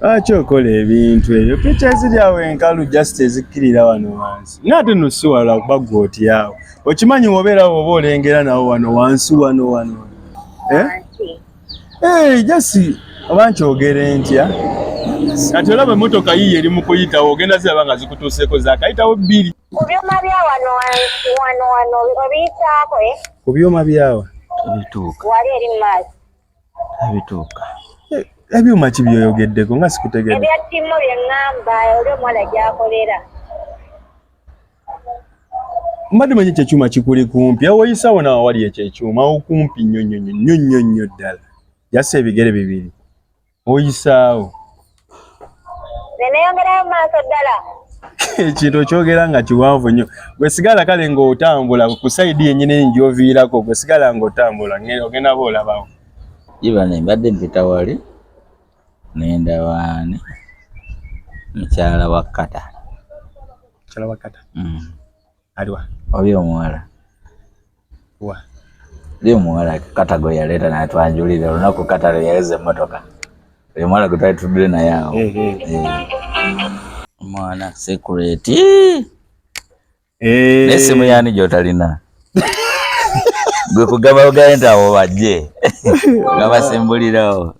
Lwaki okola ebintu ebyo? Piki eziri awo enkalu just ezikkirira wano wansi. Naye ate no si wala kuba gwe otyawo. Okimanyi wobeera oba olengera nawo wano wansi wano wano. Eh? Hey, just oba nkyogere ntya? Kati olaba emmotoka yiyo eri mu kuyitawo ogenda ziraba nga zikutuuseeko zaakayitawo bbiri. Ku byuma bya wano wano wano obiyitaako eh? Ku byuma byawa? Ebituuka. Wali eri mu maaso. Ebituuka. Eh, ebyuma ki byoyogeddeko nga sikutegedde? Ebya timo bye ŋŋamba oli omuwala gy'akolera. Mbadde manyi ekyo ekyuma kikuli kumpi awo oyisawo nawe wali ekyo ekyuma awo kumpi nnyo nnyo nnyo nnyo nnyo nnyo ddala jasa ebigere bibiri oyisaawo. Nze neeyongerayo mu maaso ddala. Ekintu okyogera nga kiwanvu nnyo gwe sigala kale ng'otambula ku sayidi yennyini gy'oviirako gwe sigala ng'otambula ogenda ba olabawo. Ibane mbadde mpita wali nendaba ani mukyala wa Kata. Mukyala wa Kata? Mm. Aliwa? Oli omuwala. Wa? Oli omuwala Kata gwe yaleeta n'atwanjulira olunaku Kata lwe yaweza emmotoka. Oyo omuwala gwe twali tuddule naye awo. Eh, eh. Eh. Omwana secret. Eh. Naye essimu yaani gy'otalina? Gwe kugamba bugambe nti abo bajje nga basimbulirawo.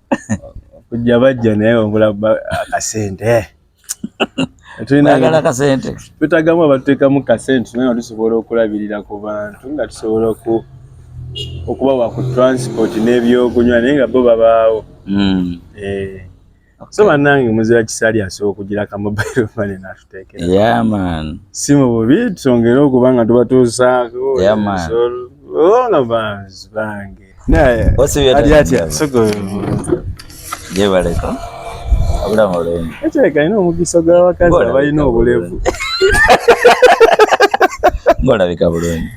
Kujja bajja naye obula akasente. Twagala kasente. Twetagamu abatuteekamu kasente naye nga tusobola okulabirira ku bantu nga tusobola okubawa ku transport n'ebyokunywa naye nga bo babaawo. Eh. So bannange muzira kisali asobola okugira ka mobile money n'atuteekera. Yeah man. Si mu bubi twongere okuba nga tubatuusaako. Yeah man. All of us bange. Naye ali atya soko gyebaleko obulamu obulungi. Ekireka alina omukisa gw'abakazi abalina obulevu. Ng'olabika bulungi.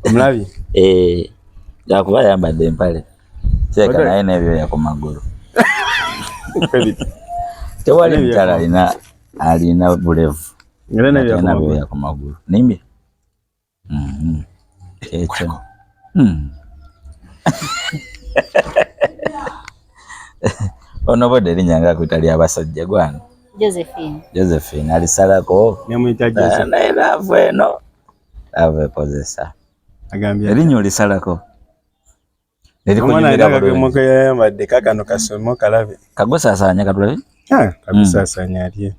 Omulabye? Eh, lwakuba ayambadde empale. Kireka naye n'ebyoya ku magulu. Tewali mukyala alina alina bulevu. Era n'ebyoya ku magulu. Nimbye? Mhm. Ekyo. Hmm. Ono obwedda erinnya nga akuyita lya basajja gwana. Josephine. Josephine alisalako. Nemuyita Joseph. Naye laavu eno. Laavu ekozesa. Agambye. Erinnya olisalako. Omwana alina akakemo ke yayambadde kakano kasome okalabe. Kagusaasaanya katulabe. Ah, kagusaasaanya alye.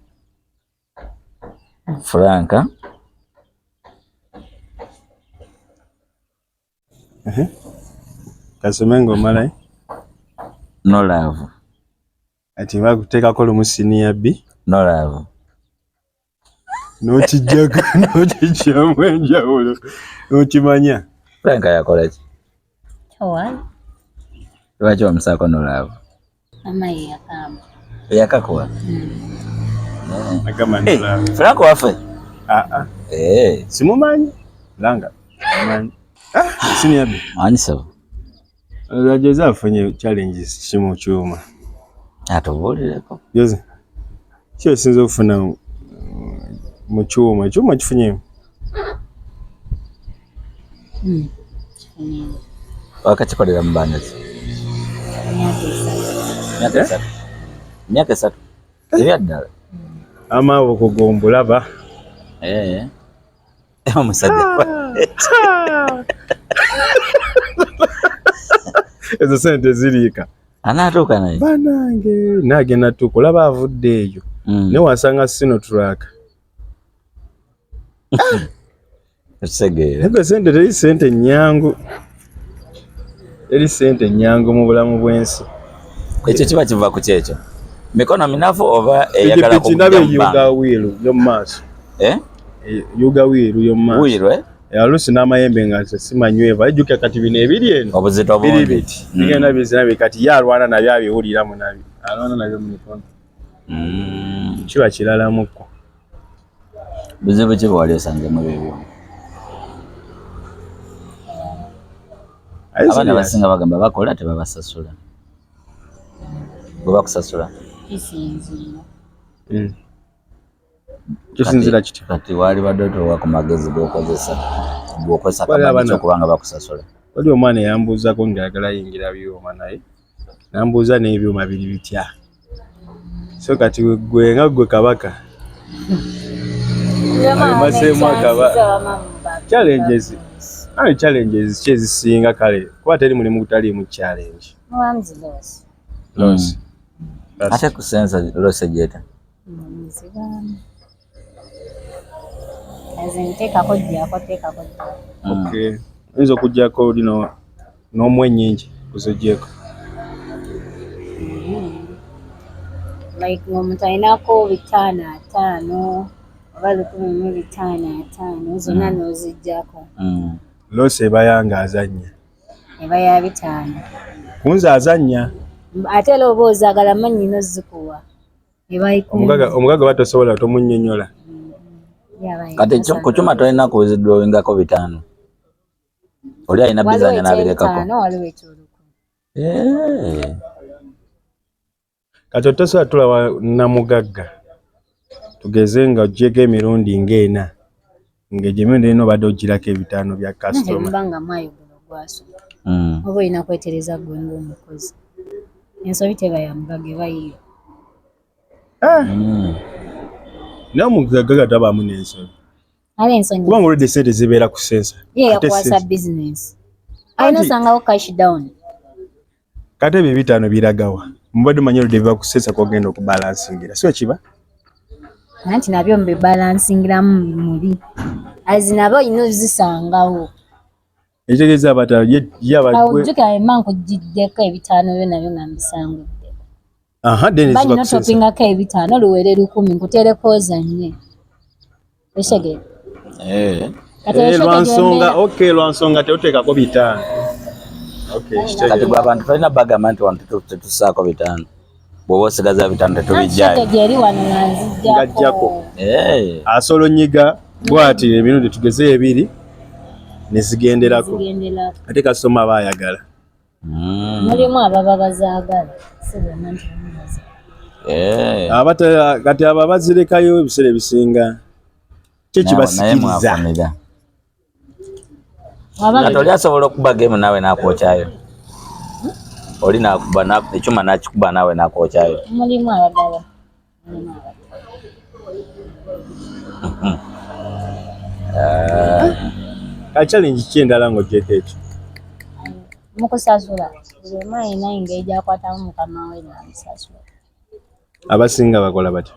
Franka. Kasome ng'omala. Eh? No love. Ati bakuteekako lumu siniya B. No love. N'okijjako n'okijjamu enjawulo n'okimanya. Franka yakola ki? Tewali. Lwaki wamusaako no love? Mama ye yakamba. Yakakuwa? Mm. Agamba no love. Franka waffe? Ah ah. Eh. Simumanyi? Langa. Simumanyi. Ah, siniya B. Ani sebo? Jose afunye challenges ki mu kyuma? Atubuulireko. Jose, ki osinza okufuna mu kyuma? Ekyuma kifunyeemu? Hmm, kifunyeemu. Wakakikolera mu bbanga ki? Emyaka esatu. Emyaka esatu. Emyaka esatu. Ebya ddala. Ama okugombulaba. Eh. Omusajja. Ezo sente ziriika. Anaatuuka naye. Banange naagenda tuuka olaba avudde eyo. Mm. Naye wasanga Sinotruk. Ekitegeera. Naye sente teri sente nnyangu. Teri sente nnyangu mu bulamu bw'ensi. Ekyo kiba kiva ku kyekyo. Mikono minafu oba eyagala Pikipiki ndaba eyuga wiiru y'omu maaso. Eh? Yuga wiiru y'omu maaso. Wiiru eh? Alusi n'amayembe nga simanywevu. Ajjukira kati bino ebiri eno. Obuzito bungi. Biri biti. Bigenda bizina bi kati ye alwana nabyo abiwulira mu nabyo. Alwana nabyo mu mikono. Kiba kiralamuko. Buzibu ki bwe wali osanzemu ebyo ebyuma? Abaana abasinga bagamba bakola tebabasasula. Bwe bakusasula? Kisinziira. Kisinziira kitya? Kati waali badde otuwa ku magezi g'okozesa g'okozesa kamanyi okuba nga bakusasula. Waliwo omwana eyambuuzaako ng'ayagala yingira byuma naye Nambuuza n'ebyuma biri bitya. So kati gwe nga gwe kabaka. Abimazeemu akaba. Challenges. Ayo challenges ki ezisinga kale kuba teri mulimu gutaliimu challenge. Mubamu zi loss. Loss. That's Ate ku sensor loss gyeta. Zibaamu. As in teekako ggyako teekako ggyako. Okay. Oyinza okuggyako lino n'omu ennyingi kuzoggyeko. Like ng'omuntu alinako 550 oba 1550 zonna n'oziggyako. Loss eba yange azannya. Eba ya 5. Kunze azannya. Ate era oba ozaagala manyi n'ozikuwa. Eba ikumi. Omugaga oba tosobola tomunnyonnyola. Kati ku kyuma tolina kuzidrawingako 5. Oli alina bizannya n'abirekako. Waliwo eky'olukumi. Kati otosobola tulaba namugagga. Tugeze nga oggyeko emirundi ng'ena. Ng'egyo emirundi ena obadde ogirako 5 bya customer. Muba nga mwayogera ogwasooka. Oba olina kwetereza ggwe ng'omukozi. Ensobi teba ya mugagga eba yiyo. Naye omugagga tabaamu n'ensobi. Ate ensonyi. Kubanga olwedde ssente zibeera ku sensor. Ye yakwasa business. Alina osangawo cash down. Kati ebyo 5 biragawa. Mubadde omanyi olwedde biva ku sensor kw'ogenda okubalansingira. Si kiba? Anti nabyo mbibalansingiramu muli. Azi nabo olina ozisangawo. Ekitegeeza abataano ye aba- Awo ojjukira emma nkugiddeko 5 byo nabyo nga mbisangudde. Aha, then Mba ziba nina ku sensor. topingako 5 luwere 1000 nkuteereko ozannye. Otegeera? Kati Eh, ekyo lwa nsonga, tegemera. okay, lwa nsonga teoteekako 5. Okay, kitegeeza. Kati gwe abantu tolina bagamba nti wano tetussaako 5. Bw'oba osigaza 5 tetubijjaayo. Anti eri wano nga nzijjako. Ng'ajjako. Asobola onyiga bw'ati emirundi tugeze 2 ne zigenderako. Zigenderako. Ate kasitoma aba ayagala. Mulimu ababa bazaagala. Si bonna nti bamubaza. Kati abo abazirekayo ebiseera ebisinga kye kibasikiriza. Naye mwafunira. Kati oli asobola okuba game naawe n'akwokyayo. Oli n'akuba, ekyuma n'akikuba naawe n'akwokyayo. Mulimu abagala. Mulimu abagala. Ka challenge ki endala ng'oggyeko ekyo? Mu kusasula, buli omu alina engeri gy'akwatamu mukama we n'amusasula. Abasinga bakola batya?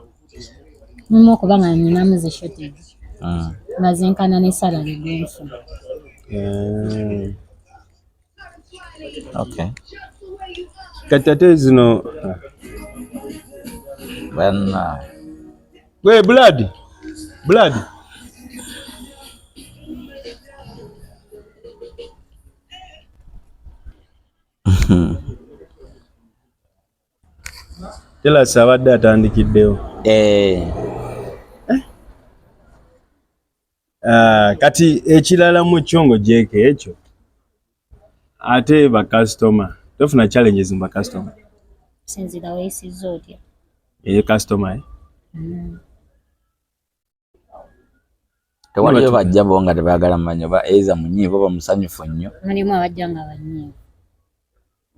Mulimu okuba nga nninamu zi shortage. Nga zenkana ne salary gwe nfuna. Okay. Kati ate zino Bana. Gwe blood. Blood. Telasi abadde atandikiddewo. Kati ekirala mu kyo ng'oggyeeko ekyo ate bakasitoma tofuna challenges mu bakasitoma. Sinziira weeyisizza otya? Eyo kasitoma, eh? Tewaliyo bajja bo nga tebaagala mmanyi oba either munyiivu oba musanyufu nnyo. Mulimu abajja nga banyiivu.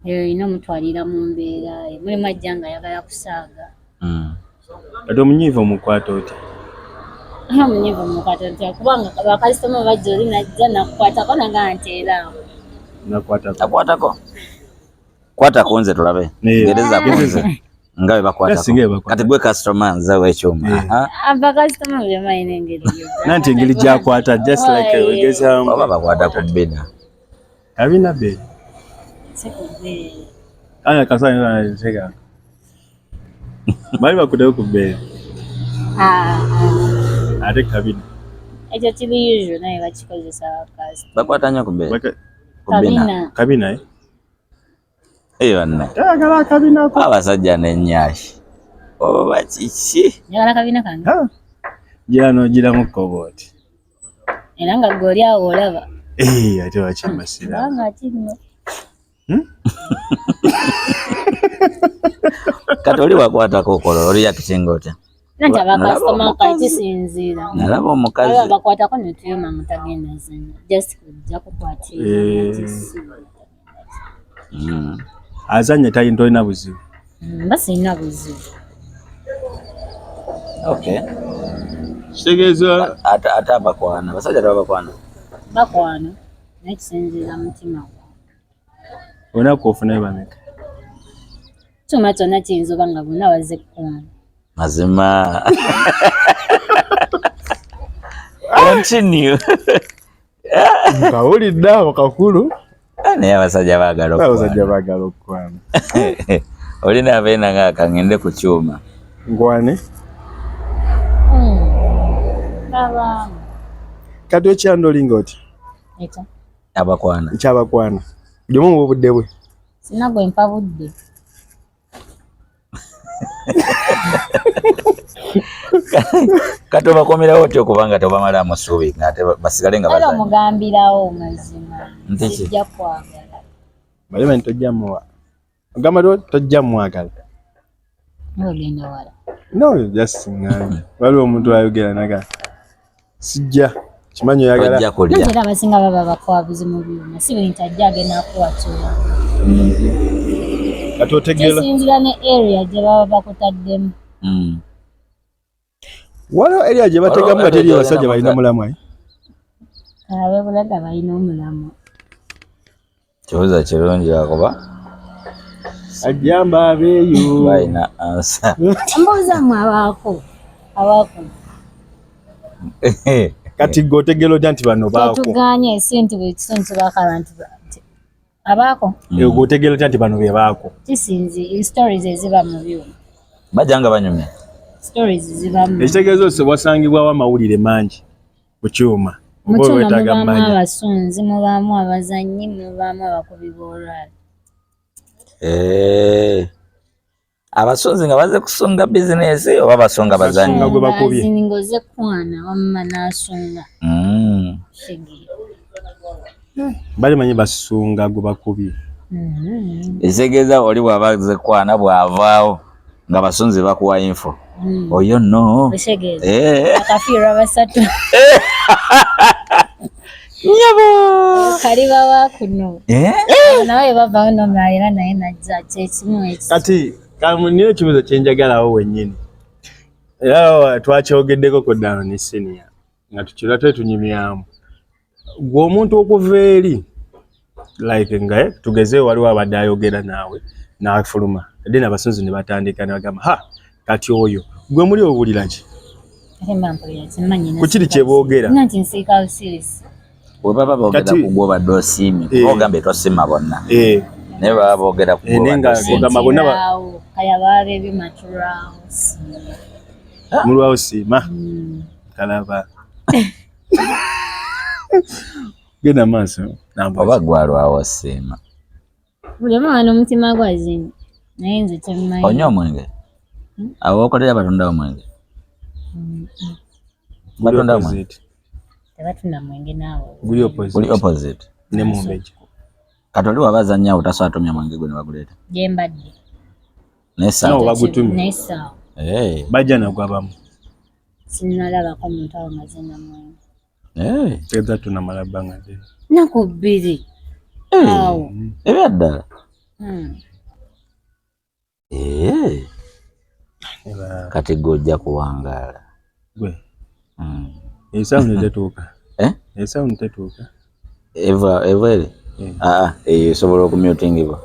Eyo olina omutwalira mu mbeera ye. Mulimu ajja nga ayagala kusaaga. Kati omunyiivu omukwata otya? Omunyiivu omukwata otya? Kubanga bakasitoma bajja oli najja nakukwatako nagamba nti era awo. Nakwatako. Nakwatako. Kwata ku nze tulabe. Gereza ku nze. Nga bwe bakwatako. Singa bwe bakwatako. Kati gwe kasitoma nze w'ekyuma. Abakasitoma buli omu alina engeri gye. Nanti engeri gy'akwata just like wegezaamu. Oba bakwata ku bbina. Kabina be. Si ku bbeere. Aya kasanya nzega. Bali bakuddeyo ku bbeere. Ate kabina. Ekyo kiri usual naye bakikozesa bakasitoma. Bakwata nnyo ku bbeere. Ku bbina. Kabina. Kabina, eh? Eh, banna. Ayagala akabinako. Abasajja n'ennyashi. Oba kiki? Njagala kabina kange. Gira n'ogiramu kkobooti. Era nga ggwe oli awo olaba. Eh, ate wakimasira. Kubanga kino. Kati oli wakwatako okola oli yakisinga otya? Nanti abakasitoma kisinziira. Nalaba omukazi. Aba bakwatako ne tuyoma mutagenda zanya. Just kujja kukwatira. Azannya tolina buzibu. Mba sirina buzibu. Okay. Kitegeeza Ate abakwana, abasajja tebabakwana. Bakwana naye kisinziira mutima gwo. Olunaku ofunayo bameka? Kyuma kyonna kiyinza oba nga bonna bazze kukwana. Mazima. Continue. Nkawulidde awo kakulu. Naye abasajja baagala okukwana. Abasajja baagala okukwana. Olina abeena nga kangende ku kyuma. Nkwane? Babaamu. Kati okyandolinga oti? Ekyo. Abakwana. Ekyabakwana. Buli omu muwa obudde bwe. Sina gwe mpa budde. Kati obakomerawo otya okubanga tobamalaamu ssuubi ng'ate basigale nga Era bazannya? omugambirawo mazima. Nti ki? Sijja kwagala. Balema nti tojja muwa. Ogamba tojja mwagala. Ogenda wala. No, just ngambye. Waliwo omuntu ayogera naga. Sijja. Kimanyi oyagala. Tojja kulya. Era abasinga baba bakwabuzi mu byuma. Si buli nti ajja agenda akuwatula. Kati otegeera. Kisinziira ne area gye baba bakutaddemu. Waliwo area gye bategamu nga teri abasajja balina mulamwa. Ab'ebulaga balina omulamwa. Kibuuzo kirungi lwakuba. Ajjamba abeeyo. Balina ansa. Mbuuza mmwe abaako. Abaako. Kati gwe otegeera otya nti bano baako? Tetuganye si nti buli kitundu kibaako abantu abaako. Gwe otegeera otya nti bano be baako? Kisinzi stories eziba mu byuma. Bajja nga banyumya. Stories zibamu. Ekitegeeza ose wasangibwawo amawulire mangi ku kyuma. Mu kyuma mubaamu abasunzi, mubaamu abazannyi, mubaamu abakubi b'olwala. Abasunzi nga bazze kusunga bizinesi oba basunga bazannyi? Basunga gwe bakubye. Ngoze kwana wamma n'asunga. Bali manyi basunga gwe bakubye. Ekitegeeza oli bw'aba azze kwana bw'avaawo nga basunzi bakuwa info. Oyo nno. Ekitegeeza. Akafiirwa basatu. Nyabo. Kaliba wa kuno. Nawe bavaawo n'omulala era naye najja kyekimu ekyo. Kati nina ekibuuzo kye njagalawo wennyini. Era twakyogeddeko ku ddaano ne senior nga tukirwa twetunyumyamu. Gwe omuntu okuva eri like nga tugeze waliwo abadde ayogera naawe n'afuluma. Then abasunzi ne batandika ne bagamba ha kati oyo gwe muli owulira ki? Ku kiri kye boogera. Nti nsiika busirisi. Bwe baba boogera ku gwe obadde osiimye, ogambye tosiima bonna. Naye baba boogera ku gwe obadde osiimye. Kaya baba b'ebyuma tulwawo siima. Mulwawo siima. Kalaba. Genda maaso. Oba gwalwawo siima. Buli omu aba n'omutima gwe azimye. Naye nze kyemmanyi. Onywa omwenge? Abo b'okolera batunda omwenge? Batunda omwenge? Tebatunda mwenge naawe. Guli opposite. Guli opposite. Ne Mumbejja. Kati oli waba azannya awo tasobola tumya mwenge gwe ne baguleeta. Gye mbadde. Naye ssaawa. No, bagutumye. Naye ssaawa. Bajja nagwo abamu. Sinnalabako muntu awo nga zina mwenge. Tegeeza tunamala bbanga ddene. Nnaku bbiri. Awo. Ebya ddala. Kati gwe ojja kuwangaala. Gwe. Esawuni tetuuka. Esawuni tetuuka. Eva ere? Eyo esobola okumyutingibwa.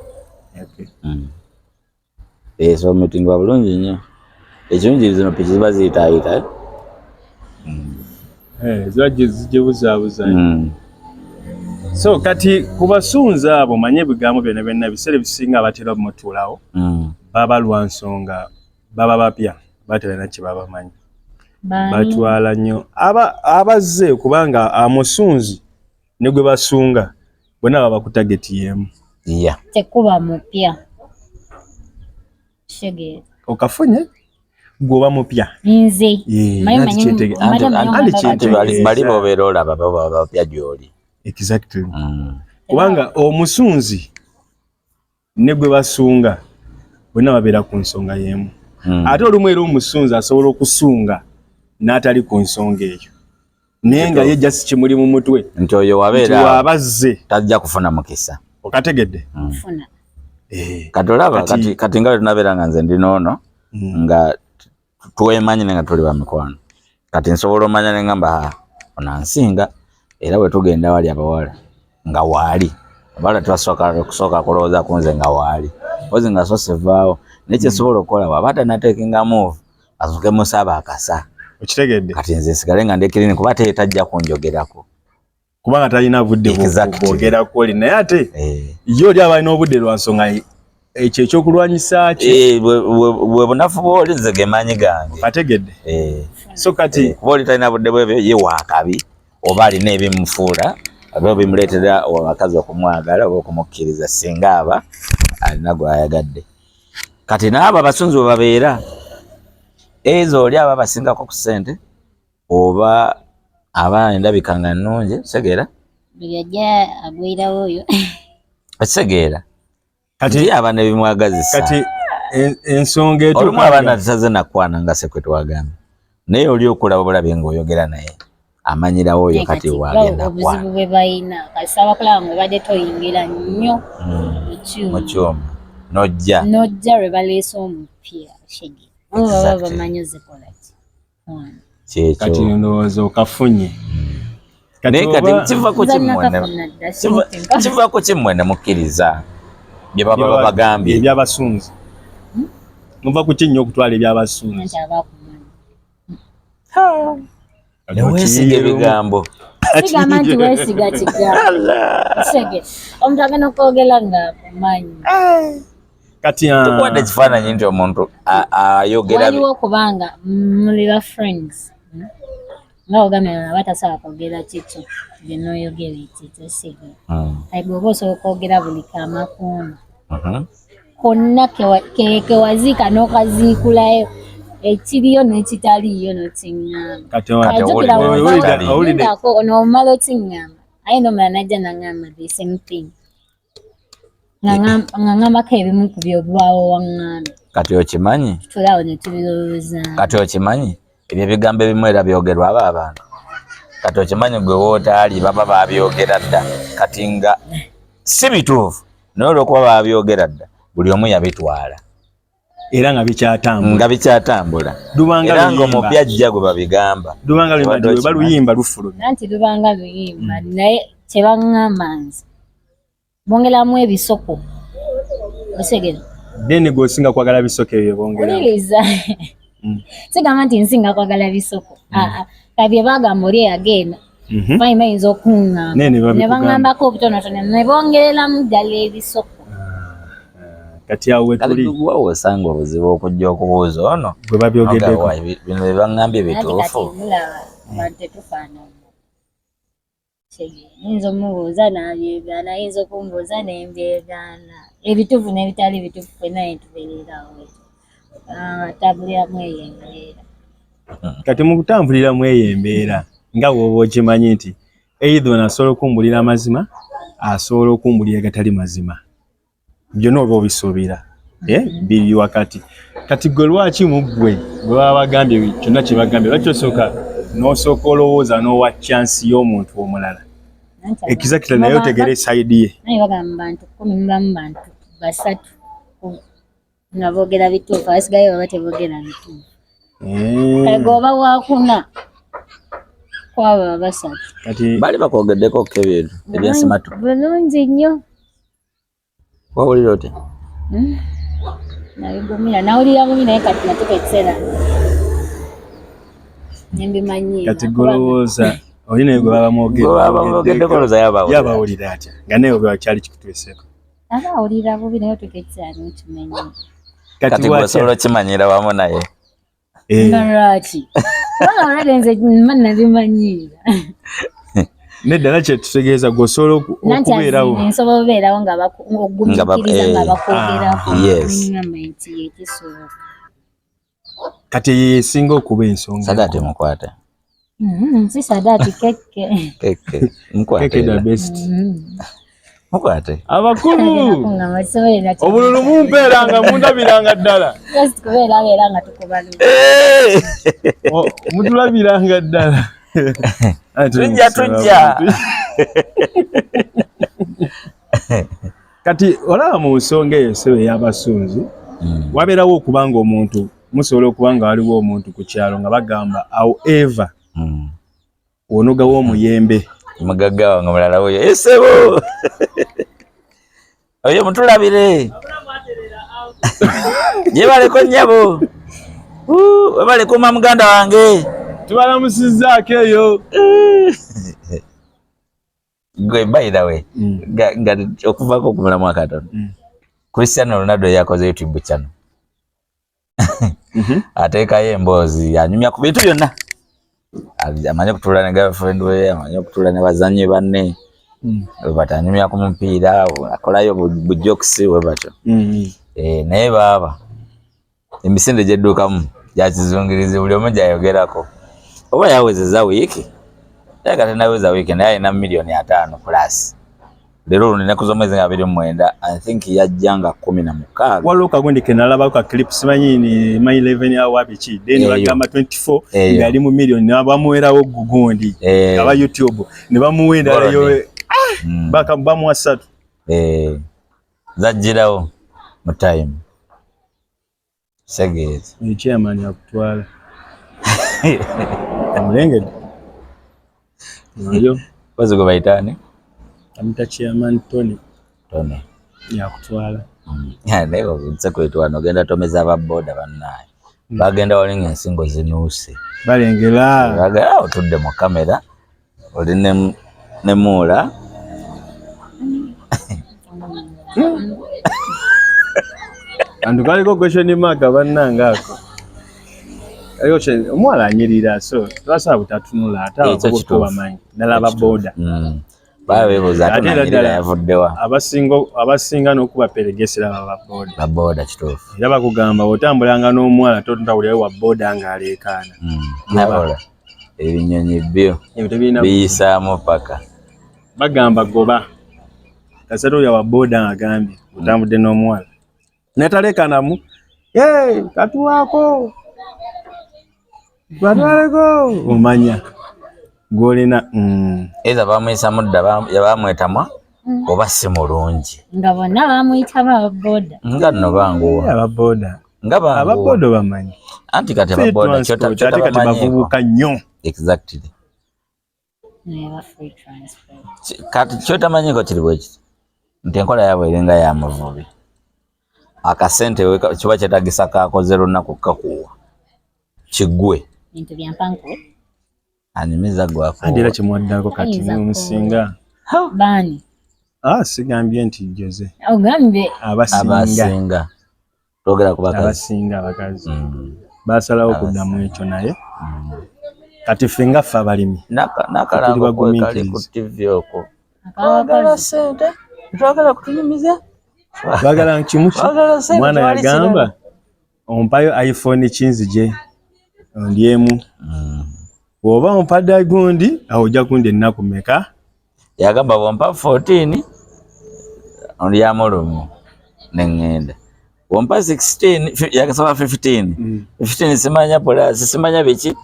Esobola okumyutingibwa bulungi nnyo. Ekirungi zino piki ziba ziyitaayita. Ziba zigibuzaabuza. So kati ku basunzi abo manye ebigambo byonna byonna ebiseera ebisinga abatera mutuulawo baba lwa nsonga baba bapya batalina kye babamanyi. Batwala nnyo abazze kubanga amusunzi ne gwe basunga bonna baba ku target y'emu. Tekuba mupya. Okafunye gwe oba mupya. Nze. Bali b'obeera olaba baba bapya gy'oli. Exactly. Kubanga omusunzi ne gwe basunga bonna babeera ku nsonga y'emu. Ate olumu era omusunzi asobola okusunga n'atali ku nsonga eyo. Naye nga ye just kimuli mu mutwe. Nti oyo wabeera wabazze tajja kufuna mukisa. Okategedde? Funa. Kati olaba kati nga tunabeera nga nze ndi noono nga twemanyi nga tuli bamikwano, kati nsobola omanya ne ngamba ono ansinga, era bwe tugenda wali abawala nga waali abawala tebasooka kusooka kulowooza ku nze nga waali ozi nga so sevaawo, naye kyesobola okukola bw'aba tanateekinga move asooke musaba akasa. Okitegedde? Kati nze nsigale nga ndi clean kuba ate tajja kunjogerako kubanga talina budde bwogerako oli, naye ate ye oli aba alina obudde lwa nsonga ekyo ekyokulwanyisa kye bwe bunafu bw'oli nze ge maanyi gange. Ategedde? So kati kuba oli talina budde bwebyo, ye waakabi oba alina ebimufuula oba ebimuleetera abakazi okumwagala oba okumukkiriza singa aba alina gw'ayagadde. Kati n'abo abasunzi bwe babeera ezo oli aba abasingako ku ssente oba aba endabika nga nnungi, segeera buli ajja agwirawo oyo segeera kati aba nebimwagazisa. Kati ensonga etuuka olumu abaana tutaze nakwana nga sekwe twagambye, naye oli okulaba obulabe ng'oyogera naye amanyirawo oyo kati wagenda obuzibu bwe balina kasaba kulaba ng'obadde toyingira nnyo mu kyuma nojja nojja lwe baleese omupya shege baba bamanyi ozikola ki kyekyo. Kati ndowooza okafunye. Naye kati kiva ku kimmwe ne mukkiriza bye baba babagambye ebyabasunzi. Muva ku ki nnyo okutwala ebyabasunzi? Neweesiga ebigambo. Sigamba nti weesiga kigambo. Sege omuntu agenda okwogera nga akumanyi. Kati tukuwadde ekifaananyi nti omuntu ayogera waliwo kubanga muli ba friends nga ogambye aba tasobola kwogera kikyo gye n'oyogera ekikyo sige like bw'oba osobola okwogera buli kamakuuma konna kewaziika n'okaziikulayo ekiriyo n'ekitaliiyo n'okiŋŋamba. Ajjukira n'omala okiŋŋamba aye n'omulala n'ajja n'aŋŋamba the same thing nga ŋŋambako ebimu ku byobwawo waŋŋambye. Kati okimanyi? Tutulaawo ne tubirowoozamu. Kati okimanyi ebyo ebigambo ebimu era byogerwa abo abantu. Kati okimanyi gwe wootaali baba babyogera dda, kati nga si bituufu naye olw'okuba babyogera dda buli omu yabitwala era nga bikyatambula nga bikyatambula era nga omupya ajja gwe babigamba lubanga luyimba luyimba lufulumye anti lubanga luyimba naye kyebaŋŋamba nze bongeramu ebisoko osegera then gwe osinga kwagala bisoko ebyo bongeramu oliriza sigamba nti nsinga kwagala bisoko kabye bagamba oli eyagenda fine bayinza okuŋŋamba ne baŋŋambako obutonotono ne bongereramu ddala ebisoko. Kati awo wetuli wawo osanga obuzibu okujja okubuuza ono gwe babyogeddeko bino bye baŋŋambye bituufu. Mulaba abantu tetufaanana, yinza omubuuza n'abyegaana, ayinza okumbuuza nembyegaana, ebituufu n'ebitali bituufu ffenna ne tubeererawo tambuliramu eyo embeera. Kati mu kutambuliramu eyo embeera nga bw'oba okimanyi nti either ono asobola okumbulira amazima, asobola okumbulira gatali mazima, byonna oba obisuubira biri wakati. Kati gwe lwaki mu ggwe bwe baba bagambye kyonna kye bagambye lwaki osooka n'osooka olowooza n'owa chance y'omuntu omulala exactly naye otegere side ye? Naye bagamba bantu 10 mubamu bantu 3 nga boogera bituufu, abasigayo baba teboogera bituufu. Kale gwe oba wakuna kwabo abasatu. Kati bali bakwogeddeko ko ebintu ebyensimatu bulungi nnyo. Wawulira otya? Nabigumira, nawulira bubi naye kati natuuka ekiseera nembimanyiira. Kati golowooza oli naye gwe baba mwogeddeko olowooza yabawulira atya nga naye oba kyali kikutuuseeko? Aba awulira bubi naye otuuka ekiseera n'okimanyira. Kati gwe osobola okimanyira wamu naye? Nga lwaki? Kubanga already nze mba nabimanyiira. Nedda kyetutegeeza gwe osobola okubeerawo. Nsobola okubeerawo nga ogumiikiriza nga bakwogerako. Ngamba nti ekisoboka. Kati eyo esinga okuba ensonga. Sadaati mukwate. Si sadaati keke. Keke. Mukwate. Keke the best. Mukwate. Abakulu. Obululu mumpeeranga mundabiranga ddala. Just kubeerawo era nga tukubalu. Mutulabiranga ddala. Tujja tujja. Kati olaba mu nsonga eyo sebe ey'abasunzi, wabeerawo okuba nga omuntu musobola okuba nga waliwo omuntu ku kyalo nga bagamba however onogawo omuyembe. Mugagga wange mulala wuyo esebo oyo mutulabire gyebaleko nnyabo, webale kuuma muganda wange. Tubalamusizzaako eyo. Gwe, by the way, nga okuvaako okumulamu akatono, Cristiano Ronaldo yakoze YouTube channel, ateekayo emboozi, anyumya ku bintu byonna. Amanyi okutuula ne girlfriend we, amanyi okutuula ne bazannyi banne, but anyumya ku mupiira, akolayo bu jokes we batyo. Naye baaba emisinde gyeddukamu gyakizungirizi, buli omu gyayogerako. Oba yawezeza wiiki, naye nga tenaweza wiiki, naye alina 50 million plus. Leero luno ennaku z'omwezi nga 29, I think yajja nga 16. Waliwo kagundi ke nalabako ka clip, simanyi ni my 11 hour biki, then Eyo. bagamba 24 Eyo. ng'ali mu million, ne bamuwerawo gugundi aba YouTube ne bamuwa endala yo. Golodi. Bamuwa 3. Eh, zajjirawo mu time segeeza. Chairman akutwala omulengedde oyo. Kozi gwe bayitaani? Amita Chairman Tony. Tony. Yakutwala. Naye security wano ogenda tomeza aba boda bannaye, bagenda wali nga ensingo zinuuse. Balengera. Bagala otudde mu kamera oli ne muula. Antu kaliko question mark bannange, ako kaliko omuwala anyirira, so tebasobola butatunula, ate Ekyo abavubuka kituufu. bamanyi ddala aba boda. Baba beebuuza ate Ate era nanyirira ddala yavuddewa. Abasinga n'okubaperegesera baba boda. Ba boda, kituufu. Era bakugamba otambulanga n'omuwala, totawulirayo wa boda ng'aleekaana. Nabola ebinyonyi byo Ebyo tebirina biyisaamu paka. Bagamba goba kasita olya wa boda ng'agambye otambudde n'omuwala nataleekanamu, "Hey, katuwaako batwaleko," omanya gwolina. Either bamuyisa mudda yabamwetamwa oba si mulungi. Nga bonna bamuyitamu ababoda. Nga nno banguwa. Aba boda. Nga banguwa. Aba boda bamanyi. Anti kati Free ababoda transport, ate kati kyotabamanyiiko. bavubuka nnyo. Exactly. Neba free transport. Kati kyotamanyiiko kiri bwe kiti nti enkola yaabwe eringa ya muvubi, akasente kiba kyetagisa kakoze lunaku kakuwa kiggwe. Bintu byampankuwe. Anyumiza gwako. Anti era kyemwaddako kati Ayinza musinga. Baani? Ah, sigambye nti Jose. Ogambye. Abasinga. Abasinga, twogera ku bakazi. Abasinga abakazi basalawo kuddamu ekyo, naye kati ffe nga ffe abalimi Nakalango tuli kwe kali ku bagumiikiriza. TV okwo. Akabakozi. Sente twagala kutunyumiza. Bagala kimu ki? Twagala sente, Omwana tewali yagamba kirala. ompayo iPhone kinzije ondyemu, bw'oba ompadde gundi awo ojja kundi ennaku meka? Yagamba bwompa 14 ondyamu lumu neŋŋenda, bwompa 16, yagasaba 15, 15 simanya plus simanya biki,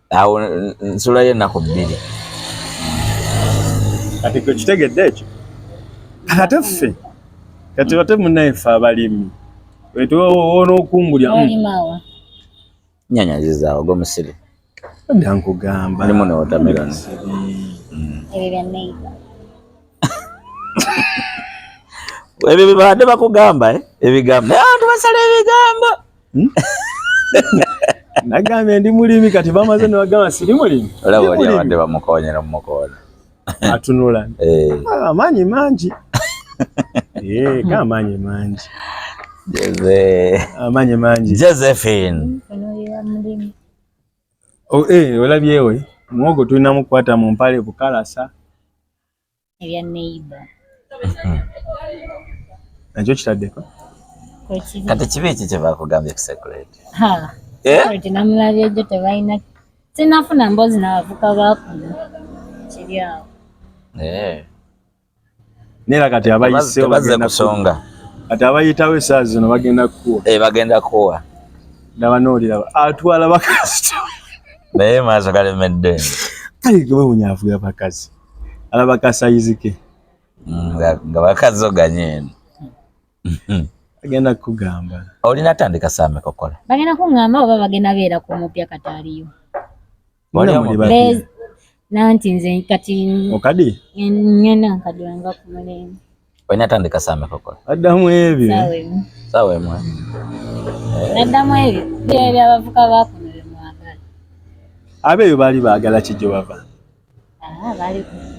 awo nsulayo ennaku 2. Kati gwe kitegedde ekyo. Kati ate ffe kati ate munnaye ffe abalimi wetwonookungulya. Olimawa? Nyanya zizaawo gwomusiri. Dda nkugamba. Mulimu ne watermelon. Ebyo bya neighbor. Ebyo bibadde bakugamba, eh? Ebigambo, naye abantu basala ebigambo. Nagambye ndi mulimi, kati bamaze ne bagamba siri mulimi. Olaba Ndi oli mulimi. abadde bamukoonyera mumukoona. Atunula. Eh, Ah, amaanyi mangi. Eh, ga amaanyi mangi. Jose. Amaanyi mangi. Josephine. Onoolira mulimu. Oh, eh, olabyewe muwogo tulina mukwata mu mpale bukalasa. Ebya neighbor. Nakyo kitaddeko. Kwekiri. Kati kibi eki kye bakugambye ku secret? Ha. Eh? Security namulabye ejjo, tebalina, sinafuna mboozi n'abavuka bakuno, kiri awo. Eh. Neera kati abayiseewo Tebazze bagenda kusonga. Kati abayitawo essaawa zino bagenda kukuwa. Eh, bagenda kuwa. Ndaba nooliraba atwala bakazi. Naye maaso galemedde. Kale gewewunya avuga bakazi, alaba kasayizi ke. Nga bakazoganye eno. Agenda kugamba. Olina tandika saa mmeka okukola? Bagenda kuŋŋamba oba bagenda beera ku mupya kati aliyo. Nanti nze kati okadi ngenda nkadi wanva ku mulembe. Olina tandika saa mmeka okukola? Addamu ebyo. Saawa emu. Naddamu ebyo. Ebyo abavuka bakuno bye mwagala. Abeeyo baali baagala ki gye bava?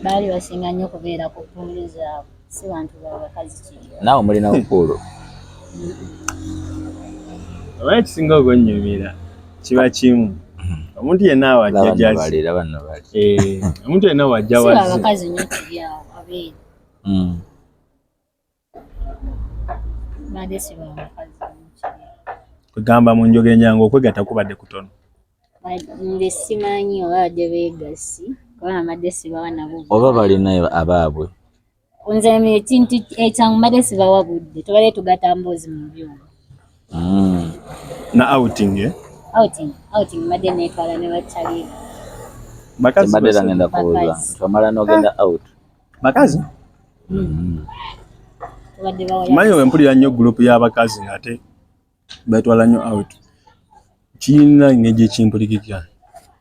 Baali basinga nnyo kubeera ku ppuulu zaabwe. Si bantu ba bakazi kiri. Naawe mulina ppuulu? Oba ekisinga okunnyumira kiba kimu. Omuntu yenna wajja gy'ali. Omuntu yenna wajja wazze. Si abakazi nnyo kiri awo abeeru. Badde si ba bakazi nnyo kiri awo. Kugamba mu njogera enyangu okwegatta kubadde kutono. Nze simanyi oba badde beegassi kuba mbadde sibawa nabo. Oba balina abaabwe. Nze ekintu ekyangu mbadde sibawa budde, tubadde tugatta mboozi mu byuma. Na outing eh? Outing mbadde neetwala ne bakyali. Bakazi mbadde era ngenda kubuuza twamala n'ogenda out. Bakazi? Tubadde bawala. Mmanyi we mpulira nnyo group y'abakazi ng'ate betwala nnyo out. Kirina engeri gye kimpulikika.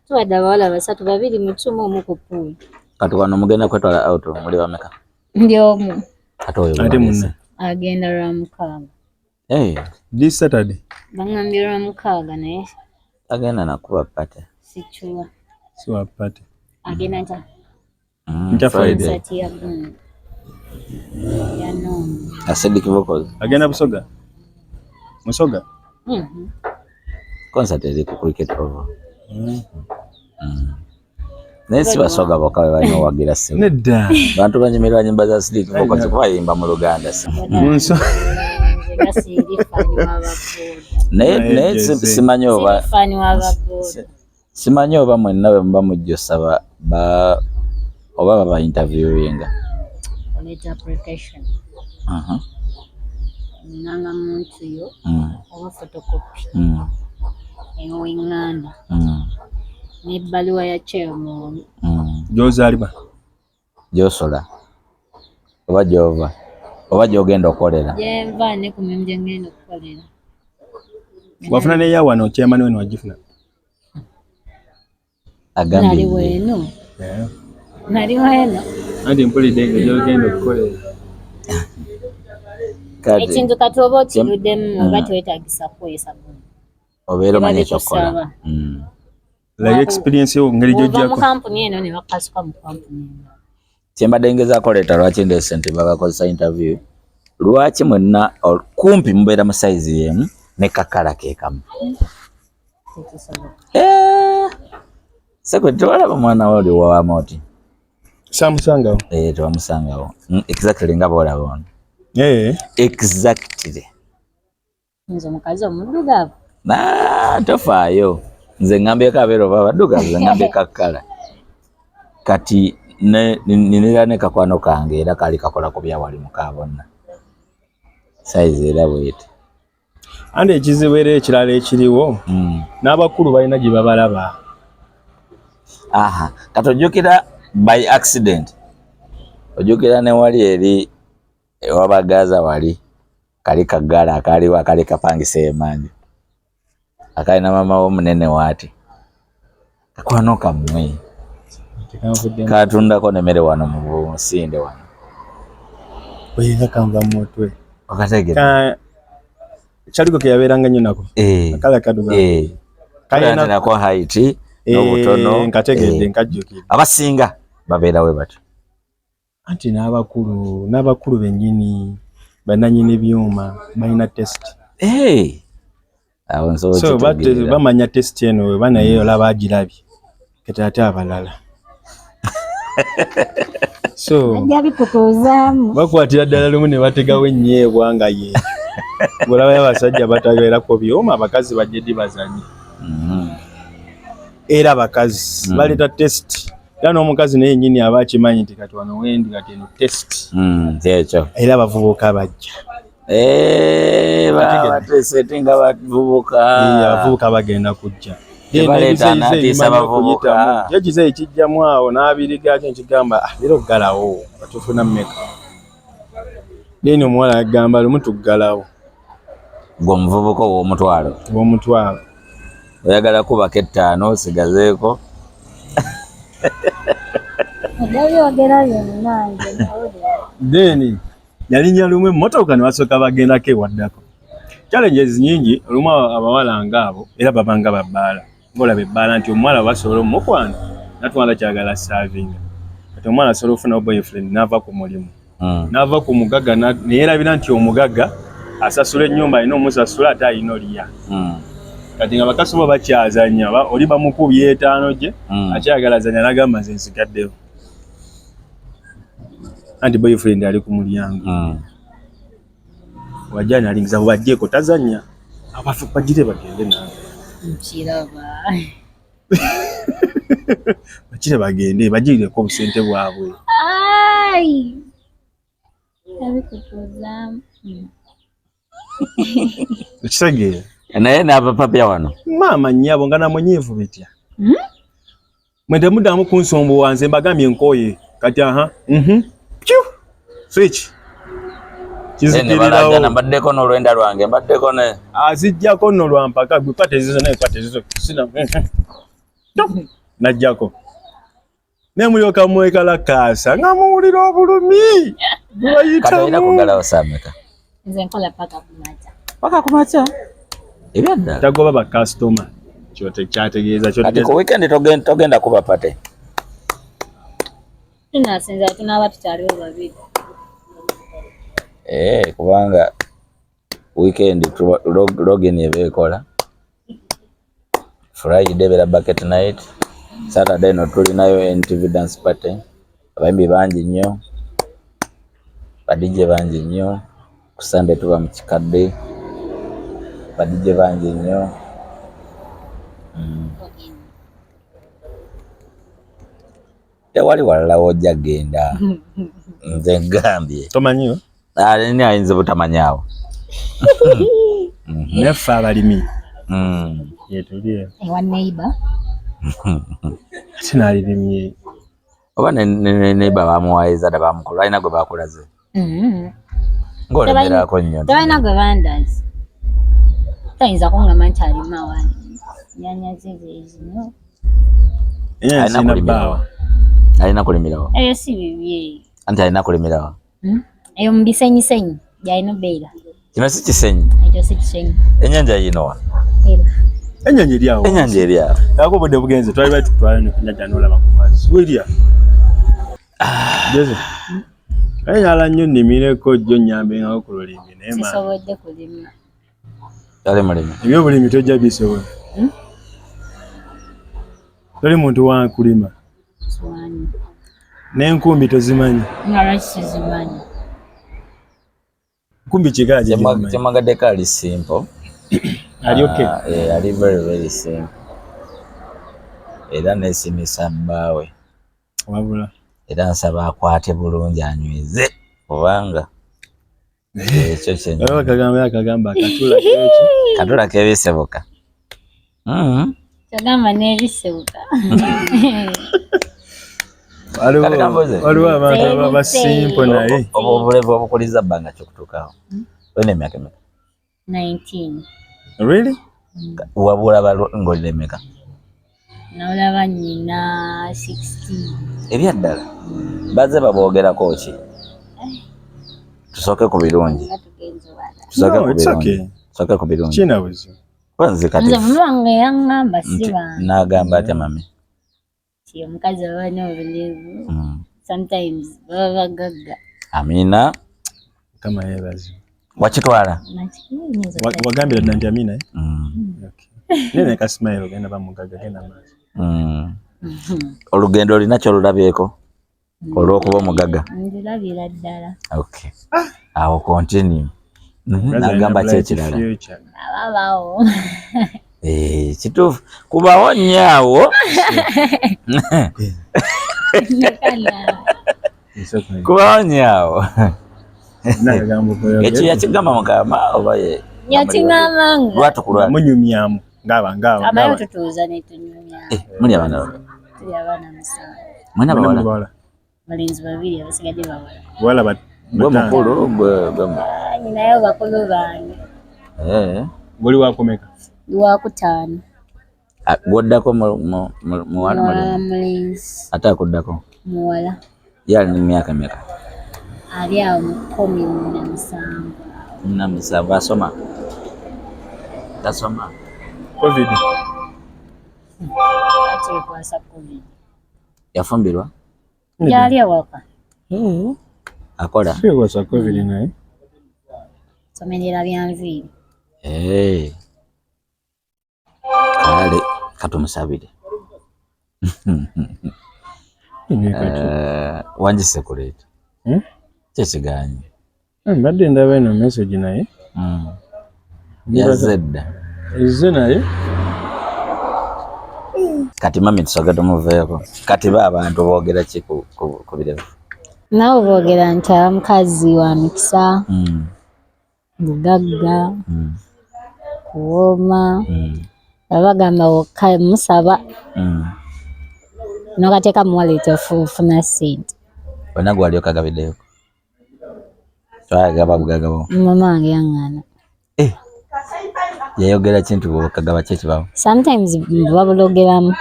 Tubadde abawala basatu, babiri mu kyuma, omu ku pool. Kati wano mugenda kwetwala out muli bameka? Ndi omu. Ate oyo Ate munne. Agenda lwa mukaaga. This Saturday. Bangambye lwa mukaaga naye. Agenda nakuba party. Sikiwa. Siwa party. Agenda nta. Nta Friday. Ya no. Acidic vocals. Agenda Busoga. Musoga? Concert eri ku Cricket Oval. Naye si Basoga bokka be balina owagira ssimu. Nedda. Bantu banyumirwa nnyimba za Acidic Vocals kuba bayimba mu Luganda si. Naye simanyi oba simanyi oba mwenna bwe muba mujja osaba oba baba interviewinga. Oleeta application. Nanga muntu yo oba photocopy. Ew'enganda. N'ebbaluwa ya chairman. Gy'ozaalibwa. Gy'osola. Oba gy'ova. Oba gy'ogenda okukolera. Gye nva ne ku mirimu gye ngenda okukolera. Wafuna n'eya wano chairman weno wagifuna? Agambye Nali weeno. Nali weeno. Anti mpulidde nga gy'ogenda okukolera. Ekintu kati oba okiruddemu oba twetaagisa kukozesa guno. Obeera omanyi ekyokukola. Like experience yo ngeri Ova mu gy'ojjako. kampuni eno ne bakasuka mu kampuni eno. Kye mbadde ngezaako leeta lwaki ndeese nti babakozesa interview. Lwaki mwenna kumpi mubeera mu size y'emu ne kakala ke kamu. Sekwe tewalaba mwana we oli wawamu oti? Samusangawo. Tewamusangawo. Exactly nga bw'olaba ono. Exactly. Nze omukazi omuddugavu. Tofaayo. Nze ngambyeko abeera oba abaddugavu, nze ngambyeko akala. Kati ninira ne kakwano kange era kaali kakola ku byawali mukaabonna. Size era bw'eti. Anti ekizibu era ekirala ekiriwo, n'abakulu balina gye babalaba. Aha, kati ojjukira by accident. Ojjukira ne wali eri ewabagaza wali kali kagala akaliwo akali kapangisa emmanju. Akalina maama we omunene waati. Kakwano kammwe. Katundako n'emmere wano mu Businde wano. Oyinza kanva mu mutwe. Okategeera. Kyaliko ke yabeeranga nnyo nako. Akala kaduga. Kalina nako height n'obutono. Nkategedde, nkajjukidde. Abasinga babeera we batyo. Anti n'abakulu bennyini bannannyini byuma balina test. Awo nsobola So okitegeera. bamanya test eno weba naye olaba agirabye. Kati ate abalala. So Ajja bikutuuzaamu. Bakwatira ddala lumu ne bategawo ennyeebwa nga ye. Bw'olabayo abasajja batabeerako byuma, abakazi bajje ddi bazanye. Era abakazi baleeta test. Era n'omukazi naye yennyini aba akimanyi nti kati wano wendi kati eno test. Kyekyo. Era abavubuka bajja. Bateesetinga bavubuka. Abavubuka bagenda kujja. Tebaleeta n'atiisa abavubuka. Ye ekizeeyi kijjamu awo n'abiriga kyo nkigamba, leero ggalawo, batufuna mmeka? Then omuwala agamba lumu tuggalawo. Gwe omuvubuka ow'omutwalo. Ow'omutwalo. Oyagala kubako ettaano osigazeeko. Obyogera byonna nze nawulira. Then yalinnya lumu emmotoka ne basooka bagendako ewaddako. Challenges nyingi olumu abawala ng'abo era babanga babbaala. Ng'olaba ebbaala nti omuwala basobola omukwana natwala kyagala saavinga. Kati omuwala asobola okufuna boyfriend n'ava ku mulimu. N'ava ku mugagga ne yeerabira nti omugagga asasula ennyumba alina omusasula ate alina olya. Kati nga bakasoma bakyazannya oli bamukubye etaano gye akyagala zanya n'agamba nze nsigaddewo. Anti boyfriend ali ku mulyango. Wajja n'alingiza bubajjeeko tazannya. Abafu bagire bagende nange. Nkiraba. Bakire bagende bagirireko obusente bwabwe. Ai! Abikutuuzaamu. Okitegeera? Naye n'abapapya wano. Maama nnyabo nga namunyiivu bitya. Mwe temuddamu kunsumbuwa nze mbagambye nkooye. Kati aha. Pyu! Switch. Kizikirirawo. Mbaddeko n'olwenda lwange mbaddeko ne. Azijjako nno lwa mpaka gwe kwata ezizo naye kwata ezizo. Sina. Najjako. Naye mulyoka mwekalakaasa nga muwulira obulumi. Kati olina kuggalawo saa mmeka? Nze nkola paka ku makya. Paka ku makya? Ebyaddala. Tagoba ba customer. Kyategeeza Kati ku weekend togenda kuba party. Tunasinza tunaaba tukyaliwo babiri. Kubanga weekend login eba ekola. Friday ebeera bucket night. Saturday no tulinayo NTV dance party. Abayimbi bangi nnyo. Ba DJ bangi nnyo. Ku Sunday tuba mu kikadde. Ba DJ bangi nnyo. Tewali walala w'ojja kugenda. Nze ngambye. Tomanyiyo? Ani ayinza obutamanyaawo? Naffe abalimi. Yetulye. Ewa neighbor. Ate n'alirimye. Oba ne neighbor bamuwayiza dda bamukola alina gwe bakulaze. Ng'olemerako nnyo. Tebalina gwe bandaze. Tayinza kungamba nti alima wano. Nnyaanya ze ze zino. Alina kulimirawo. Alina kulimirawo. Eyo si bibye. Anti alina kulimirawo. Eyo mu bisenyisenyi gy'alina obbeera. Kino si kisenyi. Ekyo si kisenyi. Ennyanja yiino wa? Ennyanja eri awo. Ennyanja eri awo. Ako obudde bugenze twali bali tukutwala ne ku nnyanja n'olaba ku mazzi. Werya. Jose. Naye njagala nnyo nnimireko jjo nnyambengako ku lulimi naye maama. Sisobodde kulima. Tali mulimi. Ebyobulimi tojja bisobola. Toli muntu wa kulima. Simanyi. N'enkumbi tozimanyi. Nga lwaki sizimanyi? Nkumbi kika ki gy'omanyi? Kyemwagaddeko ali simple. Ali okay? Ali very very simple. Era neesimisa bbaawe. Wabula. Era nsaba akwate bulungi anyweze kubanga ekyo kyennyini. Waliwo akagamba akagamba akatula k'eki. Katula k'ebisebuka. Kyogamba n'ebisebuka. Waliwo abantu ababa simple naye. Obulevu obukuliza bbanga ki okutuukawo? Olina emyaka emeka? 19. Really? Wabulaba ng'olina emeka? Nalaba nnyina 16. Ebyaddala bazze baboogerako ki? Tusooke ku birungi. Tusooke ku birungi. Tusooke ku birungi. Kina buzibu. Kuba nze kati Nze mama wange yaŋŋamba si bange. N'agamba atya mami? Nti omukazi aba n'obulevu. Sometimes baba bagagga. Amina. Mukama yeebazibwe. Wakitwala? Wagambira dda nti Amina? Naye ne ka smile ogenda bamugagga genda maaso. Olugendo olina ky'olulabyeko olw'okuba omugagga? Ndulabira ddala. Okay. Awo continue. Nagamba ki ekirala? Ababawo. Kituufu. Kubawo nnyo awo. Kubawo nnyo awo. Ekyo yakigamba mukama oba ye? Yakigamba nga. Lwatu ku lwatu. Munyumyamu. Ngaba ngaba. Abayo tutuuza ne tunyumya. Muli abaana bameka? Tuli abaana 7. Mwena bawala? Balenzi babiri abasigadde bawala. Bawala Gwe mukulu gwe Ninayo bakulu bange. Eh. Goli wakomeka? Wakutaano. Gwoddako muwala mulenzi. Ate akuddako? Muwala. Ye ali mu myaka meka? Ali awo mu 17. 17 asoma? Tasoma? Covid. Ateekwasa Covid. Yafumbirwa? Gyali awaka. Akola? Siekwasa Covid naye. Somerera bya nviiri. Kale katumusabire. Wangise kuleeta. Kyekiganye. Mbadde ndaba eno message naye. Yazze dda. Ezze naye. Kati mami tusooke tumuveeko. Kati ba abantu boogera ki ku birevu? Nabo boogera nti aba mukazi wa mikisa, bugagga, kuwooma. Babagamba wokka musaba. N'okateeka mu wallet ofuna ssente. Wonna gwali okagabiddeyo? Twagaba bugagabo. Mama wange yaŋŋaana. Yayogera ki nti bw'okagaba ki ekibaawo? Sometimes babulogeramu.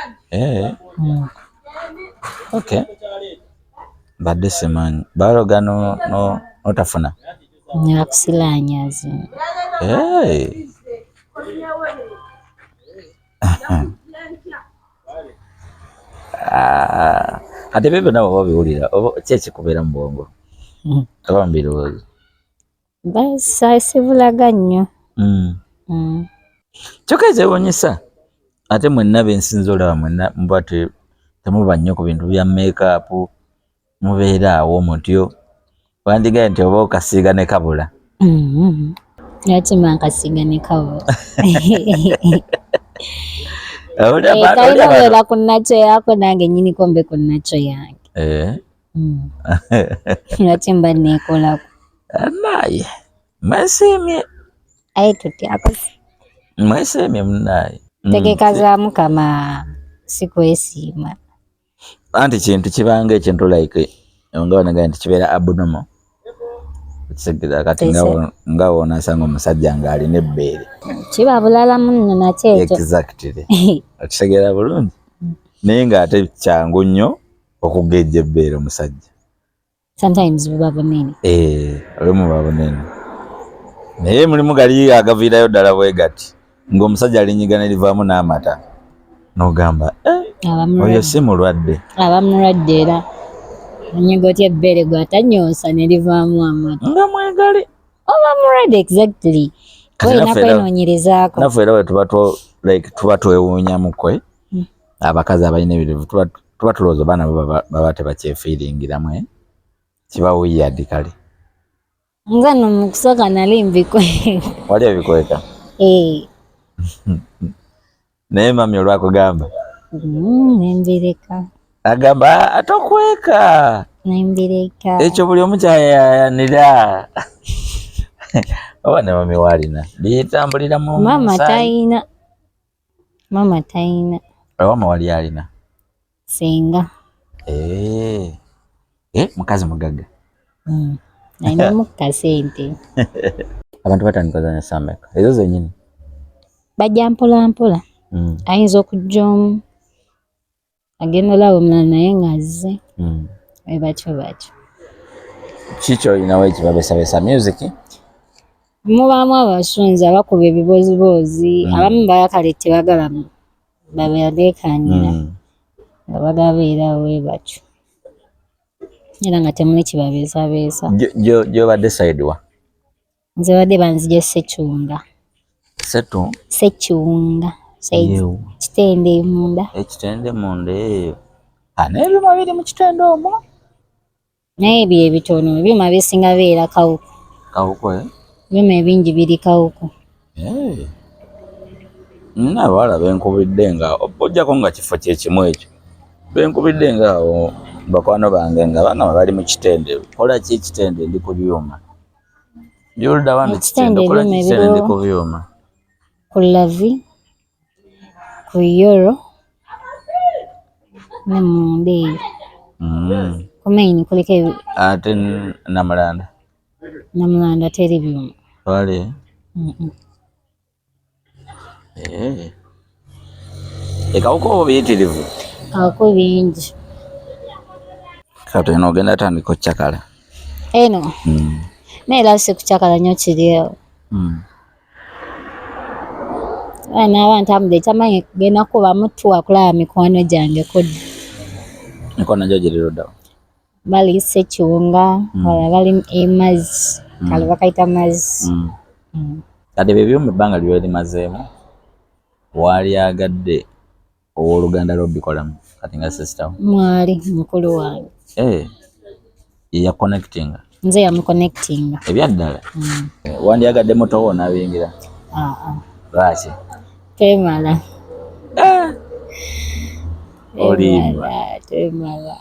Okay. Mbadde simanyi. Baloga n'otafuna? Nakusilaanyazi. Kati ebyo byonna bw'oba obiwulira, ki ekikubeera mu bwongo? Oba mu birowoozo? Sibulaga nnyo. Kyokka ekyewuunyisa, ate mwenna bensinza olaba mwenna muba temuba nnyo ku bintu bya make-up, mubeera awo mutyo. Wandigaye nti oba okasiiga ne kabula. Lwaki mba nkasiiga ne kabula? Kalina obeera ku nakyo yako nange nnyiniko mbe ku nakyo yange. Lwaki mba neekolako? Naye mwesiimye. Aye tutyako. Mwesiimye munnaye. Tegeka za Mukama si kwesiima. Anti kintu kibanga ekintu like nga banaga nti kibeera abnormal. Ekitegeeza kati nga w'onaasanga omusajja ng'alina ebbeere. Kiba bulala munno nakyo ekyo. Exactly. Okitegeera bulungi. Naye ng'ate kyangu nnyo okugejja ebbeere omusajja. Sometimes buba bunene. Olumu buba bunene. Naye mulimu gali agaviirayo ddala bwe gati. Ng'omusajja alinyiga ne livaamu n'amata. N'ogamba, oyo si mulwadde. Aba mulwadde era. Onyiga otya ebbeere gw'atanyoosa ne livaamu amata. Nga mwegali. Oba mulwadde exactly. Olina kwenoonyerezaako. Naffe era bwe tuba twewuunyamu kwe. Abakazi abalina ebirevu tuba tulowooza abaana baba tebakyefiiringiramu. Kiba weird kale. Nze nno mu kusooka nali mbikweka. Wali obikweka? Naye mami olwakugamba? Nembireka. Agamba tokweka. Nembireka. Ekyo buli omu kyayayanira. Oba ne mami waalina. Bitambulira mu Mama tayina. Mama tayina. Ewamma wali alina? Senga. Mukazi mugagga. Alinamu kasente. Abantu batandika ozannya ssaawa mmeka? Ezo zennyini? Bajja mpola mpola. Ayinza okujja omu agenda olaba omulala naye ng'azze. Bwe batyo batyo. Ki ky'olinawo ekibabesabesa music? Mubaamu abasunzi abakuba ebibooziboozi, abamu baba kale tebagala babaleekaanira nga bagabeera bwe batyo. Era nga temuli kibabeesabeesa. Gy'obadde side wa? Nze badde banzigye Ssekiwunga. Ssekiwunga. Kitende munda. Ekitende munda eyo. N'ebyuma biri mu kitende omwo? Naye ebyo ebitono, ebyuma bisinga bibeera Kawuku. Kawuku, eh? Ebyuma ebingi biri Kawuku. Nina abawala benkubidde nga ojjako nga kifo kye kimu ekyo. Benkubidde nga awo bakwano bange nga bangamba bali mu kitende. Kola ki ekitende ndi ku byuma. Byoludda wano Ekitende kitende, kola ki ebyuma ekitende ndi ebiriwo ku byuma. Ku Lavi, ku Yoro, ne munda eyo. Ku main kuliko Ate Namulanda. Namulanda teri byuma. Wali? Eh. Ekawuka obo biyitirivu. Kawuka bingi. Kati eno ogenda tandika occakala. Eno. Naye era si kucakala nnyo kiri awo. Naaba ntambudde ekyamanyi genda kubamu tuwa kulaba mikwano gyange kudda. Mikwano gyo giri ludda wa? Bali Ssekiwunga, abalala bali e Mazzi, kale bakayita Mazzi. Kati ebyo ebyuma ebbanga ly'olimazeemu waalyagadde owooluganda lwo bikolamu kati nga sister wo? Mwali mukulu wange. Eh, ye yakuconnectinga? Nze yamuconnectinga. Ebyaddala? Wandyagadde muto wo n'abiyingira? Aa. Lwaki? Twemala. Olimba. Twemala.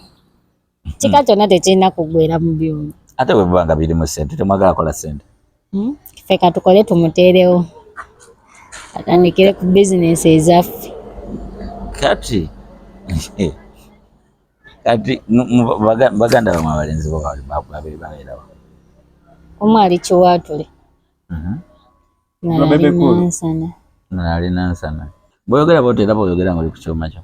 Kika kyonna tekirina kuggwera mu byuma. Ate bwe biba nga birimu ssente temwagala kola ssente? Ffe katukole tumuteerewo atandikire ku bizinensi ezaffe. Kati kati baganda bamwe abalenzi bo babiri babeerawo? Omu ali Kiwaatule. Mulala ali Nansana. Mulala ali Nansana. Bw'oyogera bw'otyo era bw'oyogera ng'oli ku kyuma kyo.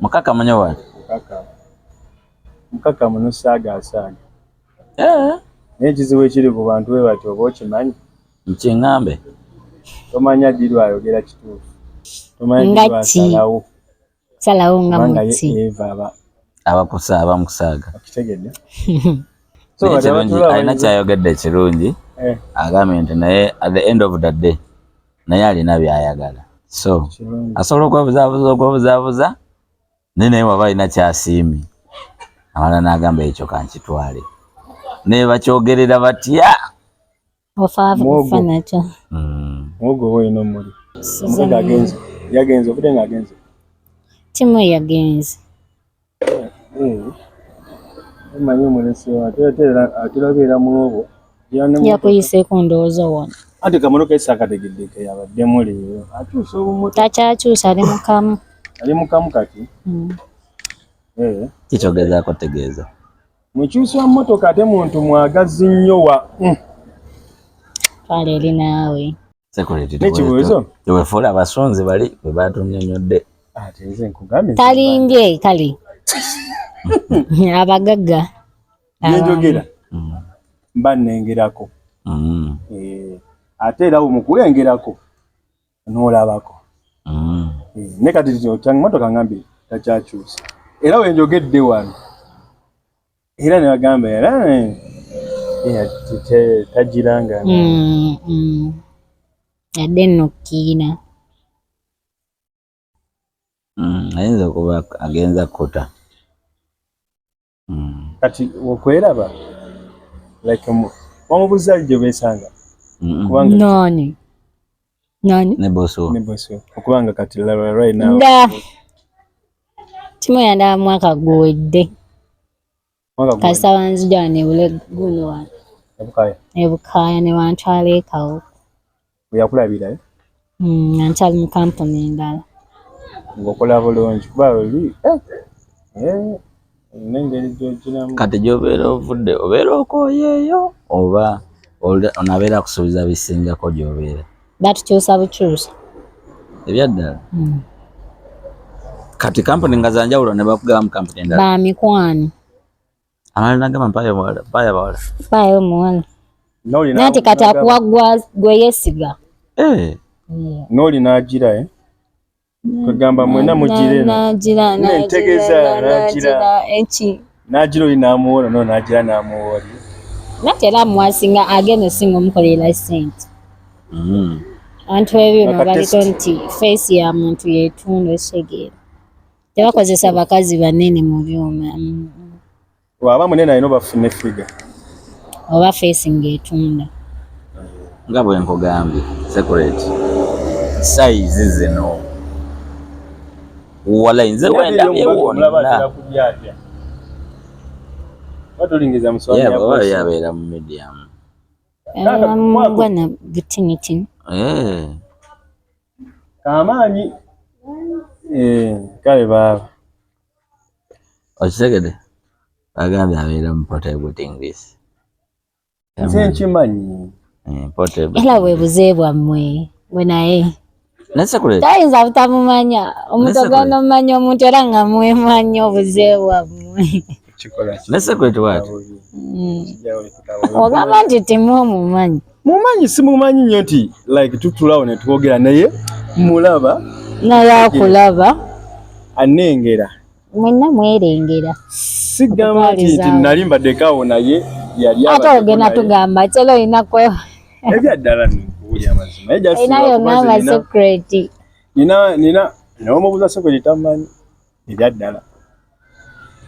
Mukakamu nnyo bw'ati? Mukakamu. Mukakamu n'osaaga asaaga. Naye ekizibu ekiri ku bantu bwe batyo oba okimanyi? Nkiŋŋambe. Tomanya ddi lw'ayogera kituufu. Tomanya ddi Nga ki? lw'asalawo. Salawo nga Kubanga ye muti. Eva aba Abakusa abamukusaaga. Okitegedde? Naye kirungi alina kyayogedde kirungi. Agambye nti naye at the end of the day naye alina by'ayagala. So asobola okwebuzaabuza okwebuzaabuza naye naye waba alina ky'asiimye amala n'agamba ekyo kankitwale. Naye bakyogerera batya? Ofa Muwogo. ofa nakyo. Muwogo oba olina omuli. Omukazi agenze. Yagenze obudde ng'agenze. Timu yagenze. Omanyi omulesi ate ate abeera muwogo. Yakuyiseeko ndowooza wano. Ate kamotoka esi akategedde ke yabaddemu leero. Akyusa obumotoka. Takyakyusa ali mukamu. Ali mukamu kati. Kikyogezaako tegeeza. Mukyusi wa mmotoka ate muntu mwagazi nnyo wa. Twala eri naawe. Security N'ekibuuzo? Tewefuula abasunzi bali bwe batunnyonnyodde. Ate nze nkugambye. Talimbye kale. Abagagga. Bye njogera mba nnengerako. Ate era mu kulengerako n'olabako. Ne kati mmotoka ngambye takyakyusa. Era we njogedde wano. Era ne bagamba era tagiranga. Yadde nno kiina. Ayinza okuba agenza kkuta. Kati okweraba like wamubuuza gye beesanga. Kubanga Nani? Nani? Ne boss wo. Ne boss wo. Okubanga kati right now. Nda. Timu yandaba mwaka guwedde. Kasita banzija wano ebule guno wano. Ebukaaya. Ebukaaya ne bantwala e Kawuku. Bwe yakulabira, eh? Nga nkyali mu kampuni endala. Ng'okola bulungi kuba oli n'engeri gy'ogiramu. Kati gy'obeera ovudde obeera okooyeeyo oba onaabeera akusuubiza bisingako gy'obeera? Batukyusa bukyusa. Ebyaddala? Kati kampuni nga za njawulo ne bakugaba mu kampuni endala? Ba mikwano. Amala n'agamba mpaayo muwala, mpaayo abawala. Mpaayo omuwala. Naye ate kati akuwa gwe yeesiga. N'oli n'agira, eh? Kwegamba mwenna mugire eno. N'agira, Ntegeeza, n'agira, n'agira. eki. N'agira oli n'amuwola, n'ono n'agira n'amuwola. Nate era amuwasinga agenda osinga omukolera ssente. Abantu ebyuma Baka baliko test. nti face ya muntu yeetunda okitegeera. Tebakozesa bakazi banene mu byuma. Bw'aba munene alina obafune figure. Oba face ng'etunda. Nga bwe nkugambye secret size zino wala nze wendabye wonna. Batulingiza mu swali ya Oba yabeera mu medium. Bwana butinitini. Kamaanyi. Kale baaba. Okitegedde? Bagambye abeera mu private English. Nze nkimanyi. Portable. Era bwe buze bwammwe bwe naye Nasekule. Tayinza butamumanya omuntu Nasekule. ogenda omumanya omuntu era nga mwemanya obuze bwammwe. Ne secret what? Ogamba nti temumumanyi. Mumanyi simumanyi nnyo nti like tutulawo ne twogera naye mulaba. Naye akulaba. Anengera. Mwenna mwerengera. Sigamba nti nali mbaddeko awo naye yali Ate ogenda tugamba kyelo olina kwe. Ebya ddala nkuwulira amazima. Naye just Olina yonna ama secret. Nina n'omubuuza secret tamanyi. Ebya ddala.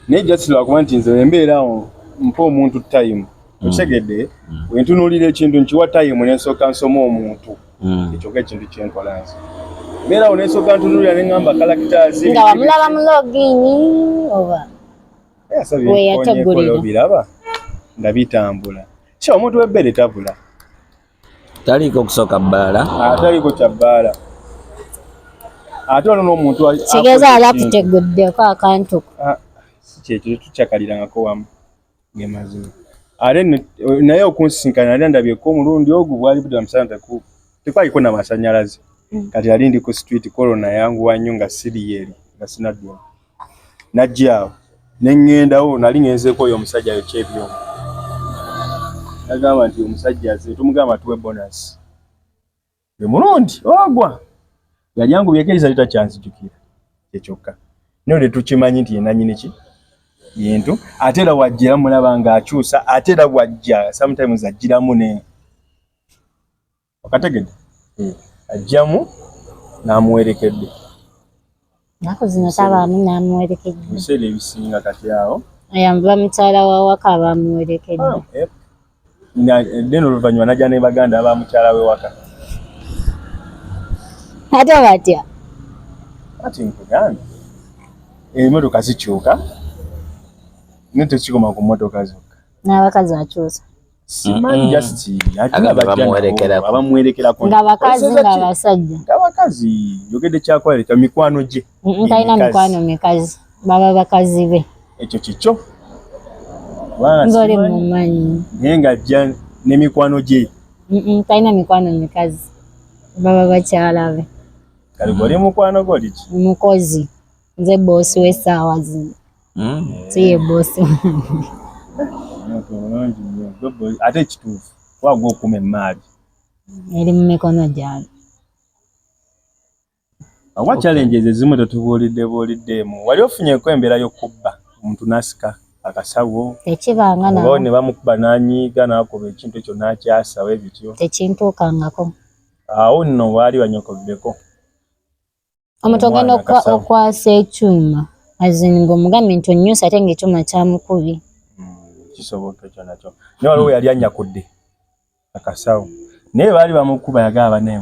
Naye just lwakuba nti nze embeera awo mpa omuntu time. Okitegedde? Bwe ntunuulira ekintu nkiwa time ne nsooka nsoma omuntu. Ekyo nga ekintu kye nkola nze. Mbeera awo ne nsooka ntunuulira ne ŋŋamba characters. Nga wamulaba mu login oba? We yategulira. Obiraba nga bitambula. Ki omuntu w'ebbere tabula. Taliiko kusooka bbaala. Ataliiko kya bbaala. Ate waliwo n'omuntu Kitegeeza yali akuteguddeko akantu. Si kyekyo, tukyakalirangako wamu. Ge mazima. Ate naye okunsisinkana nali ndabyeko omulundi ogwo bwali budde musana tekwaliko na masannyalaze. Kati yali ndi ku street corona yanguwa nnyo nga siri eri nga sinaddwa. Najja awo ne ŋŋendawo nali ŋŋenzeeko oyo omusajja ayokya ebyuma. Nagamba nti omusajja aze tumugamba tuwe bonus. Gwe mulundi ogwa yali angubyeko erisa litakyanzijukira kye kyokka. Naye ne tukimanyi nti ye nannyini ki bintu ate era wajja era mulaba ng'akyusa ate era wajja sometimes agiramu ne okategedde ajjamu n'amuwerekedde. Ennaku zino tabaamu n'amuwerekedde. Ebiseera ebisinga kati awo. Ayamba mukyala wa waka abamuwerekedde. Then oluvannyuma n'ajja ne baganda aba mukyala we waka. Ate batya? Ati nkugambye emmotoka zikyuka naye tekikoma ku mmotoka zokka. N'abakazi akyusa. Simanyi just Agamba bamuwerekerako. Abamuwerekerako. Nga bakazi nga basajja. Nga bakazi njogedde kyakwereka mikwano gye. Talina mikwano mikazi baba bakazi be. Ekyo kikyo. Ng'oli mumanyi. Naye ng'ajja n'emikwano gye. Talina mikwano mikazi baba bakyala be. Kale gwe oli mukwano gwo oli ki? Mukozi nze boosi w'essaawa zino. Si ye boosi wange. Bulungi nnyo. Ate ekituufu wagwa okuma emmaali. Eri mu mikono gyange. Owa challenges ezimu tetubuulidde buuliddeemu. Wali ofunyeeko embeera y'okubba omuntu n'asika akasawo. Tekibanga nawo. Oba ne bamukuba n'anyiiga n'akuba ekintu ekyo n'akyasawo ebityo. Tekintuukangako. Awo nno waali wanyokoddeko. Omuntu ogenda okwasa ekyuma azin ng'omugambye nti onnyusa ate ng'ekyuma kyamukubye. Kisoboka ekyo nakyo. Naye waliwo yali anyakudde akasawo. Naye baali bamukuba yagaba naye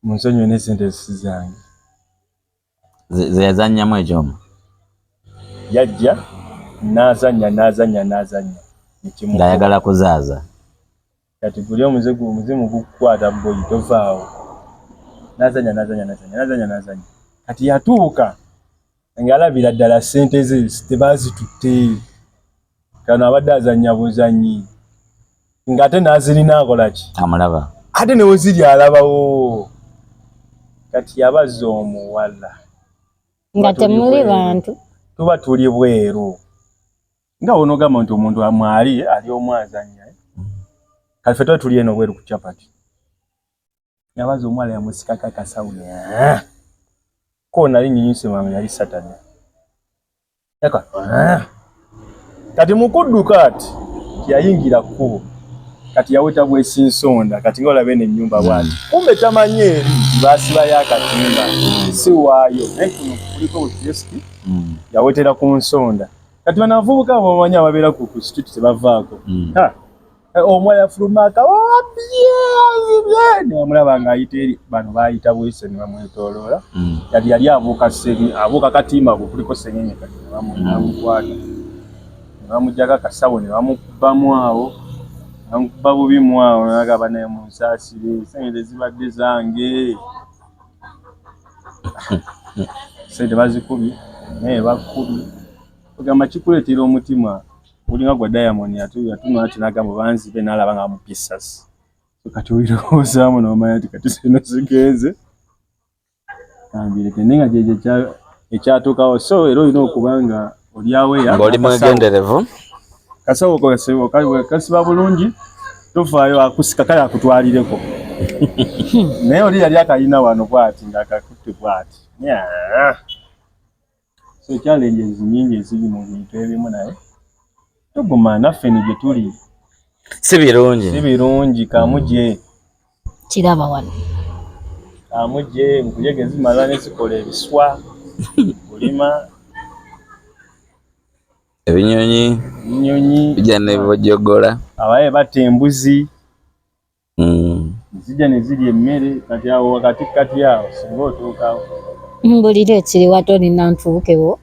mu nsonyiwe n'essente si zange. Ze yazannyamu ekyuma. Yajja n'azannya n'azannya n'azannya. Ng'ayagala kuzaaza. Kati guli omuzimu gukukwata bboyi tovaawo. N'azannya n'azannya n'azannya n'azannya n'azannya. Kati yatuuka ng'alabira ddala ssente ze tebaazitutte. Kano abadde azannya buzannyi. Ng'ate n'azirina akola ki? Amulaba. Ate ne we ziri alabawo. Kati yabazza omuwala. Nga temuli bantu. Tuba tuli bweru. Nga w'onoogamba nti omuntu mwali ali omu azannya. Kati ffe tuba tuli eno bweru ku chapati. Yabaza omuwala yamusikako akasawo. Ko nali nnyinyuse mangu yali Saturday. Kati mu kudduka ati yayingira kkubo. Kati yaweta bwesi nsonda kati ng'olaba eno ennyumba bw'ati. Kumbe tamanyi eri baasibayo akatimba si waayo naye kuno kuliko bukiyosiki yawetera ku nsonda. Kati bano abavubuka bomanyi ababeera ku street tebavaako. Omuwala yafuluma azibye ne bamulaba ng'ayita eri bano baayita bwese ne bamwetooloola. Yali yali abuuka katimba kwe kuliko sengenge kati ne bamukwata. Ne bamuggyako akasawo ne bamukubamu awo. Bamukuba bubi mu awo n'agamba naye munsaasire ssente zibadde zange. Ssente bazikubye naye bakubye. Ogamba kikuleetera omutima. Gulinga gwa Diamond yatunula ti n'agamba banzibe n'alaba nga bamukubye essasi. So kati obirowoozaamu n'omanya nti kati zino zigenze kambireke, naye nga gyegyo ekyatuukawo. So era olina okuba nga oli aweya ng'oli mwegenderevu. Kasawo kasiba bulungi, tofaayo akusika kale akutwalireko, naye oli yali akalina wano bwati ng'akakutte bwati. So challenges nyingi eziri mu bintu ebimu, naye tuguma naffe ne gye tuli. Si birungi. Si birungi kamuje. Kiraba wano. Kamuje nkuyege zimala ne zikola ebiswa kulima. Ebinyonyi. Ebinyonyi. Bijja ne bibojogola. Abaye batta embuzi. Zijja ne zirya emmere, kati awo wakati kati awo singa otuukawo. Mbulira ekiriwa tolina ntuukewo.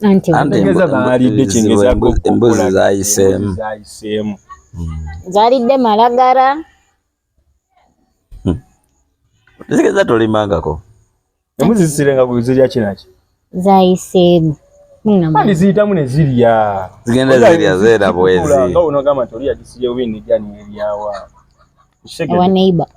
Anti Anti Ntegeeza baalidde kyengezaako embuzi okukulaga. zayiseemu. Embuzi zayiseemu. Zalidde malagala. Zigeza tolimangako. Embuzi zisirenga zirya kinaki? Zayiseemu. Kandi ziyitamu ne zirya. Zigenda zirya zeera bwezi. Nga onogamba nti oli yagisibye bubi nejja neryawa. Ewa neighbor.